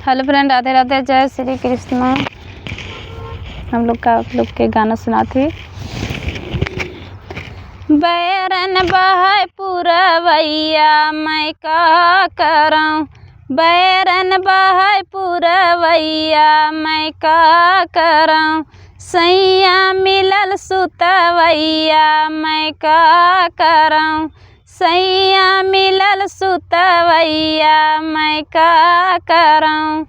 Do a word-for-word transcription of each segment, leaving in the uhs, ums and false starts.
Hello friend, राधे राधे, जय श्री कृष्णा। हम लोग का, आप लोग के गाना सुनात ही। बैरन बहै पुरवैया, मैं का करौं? बैरन बहै पुरवैया, मैं का करौं? सैया मिलल सुतवैया, मैं का करौं? सैया मिलल सुतवैया, मैं का करौं?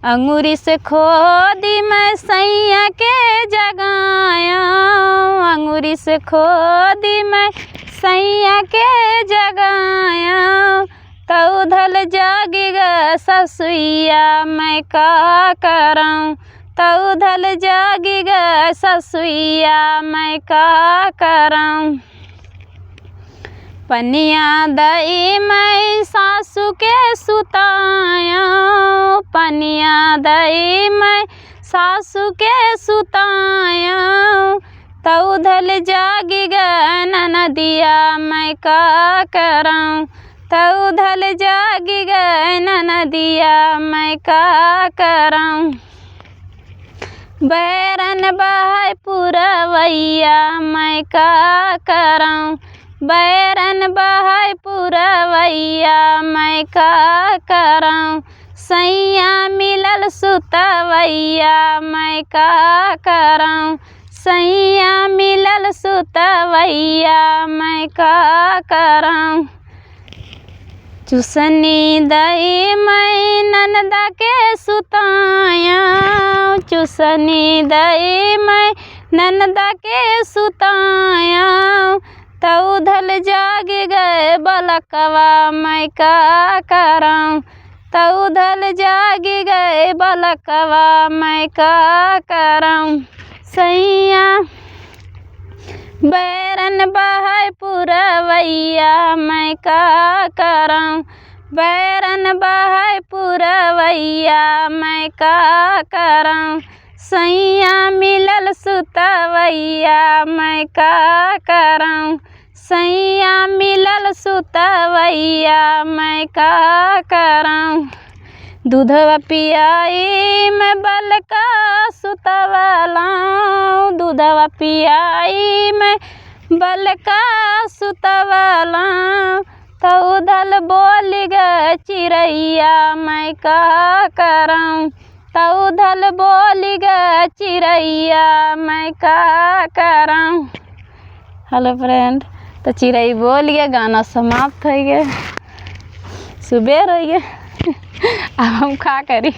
अंगुरी से खोदी मैं सैया के जगायौं, अंगुरी से खोदी मैं सैया के जगायौं। तौ धल जागि ग ससुइया, मैं का करौं? तौ धल जागि ग ससुइया, मैं का करौं? पनिया दई मैं सासु के सुतायौं, पनिया दई मैं सासु के सुतायौं। तौ धल जागि ग ननदिया, मैं का करौं? तौ धल जागि ग ननदिया, मैं का करौं? बैरन बहै पुरवैया, मैं का करौं? बैरन बहै पुरवैया, मैं का करौं? सैया मिलल सुतवैया, मैं का करौं? सैया मिलल सुतवैया, मैं का करौं? चुसनी दई मैं ननदा के सुतायौं, चुसनी दई मैं ननदा के सुतायौं। तौ धल जागि गै बलकवा, मैं का करौं? तौ धल जागि गै बलकवा, मैं का करौं? सैया बैरन बहै पुरवैया, मैं का करौं? बैरन बहै पुरवैया, मैं का करौं? सैया मिलल सुतवैया, मैं का करौं? सैया मिलल सुतवैया, मैं का करौं? दूधवा पियाई मैं बलका सुतवलौं, दूधवा पियाई मैं बलका सुतवलौं। तौ धल बोलि ग चिरैया, मैं का करौं? तौ धल बोलि ग चिरैया, मैं का करौं? Hello friend, तो चिरई बोलि ग, गाना समाप्त होइ गै, सुबेर होइ गै। अब हम का करी?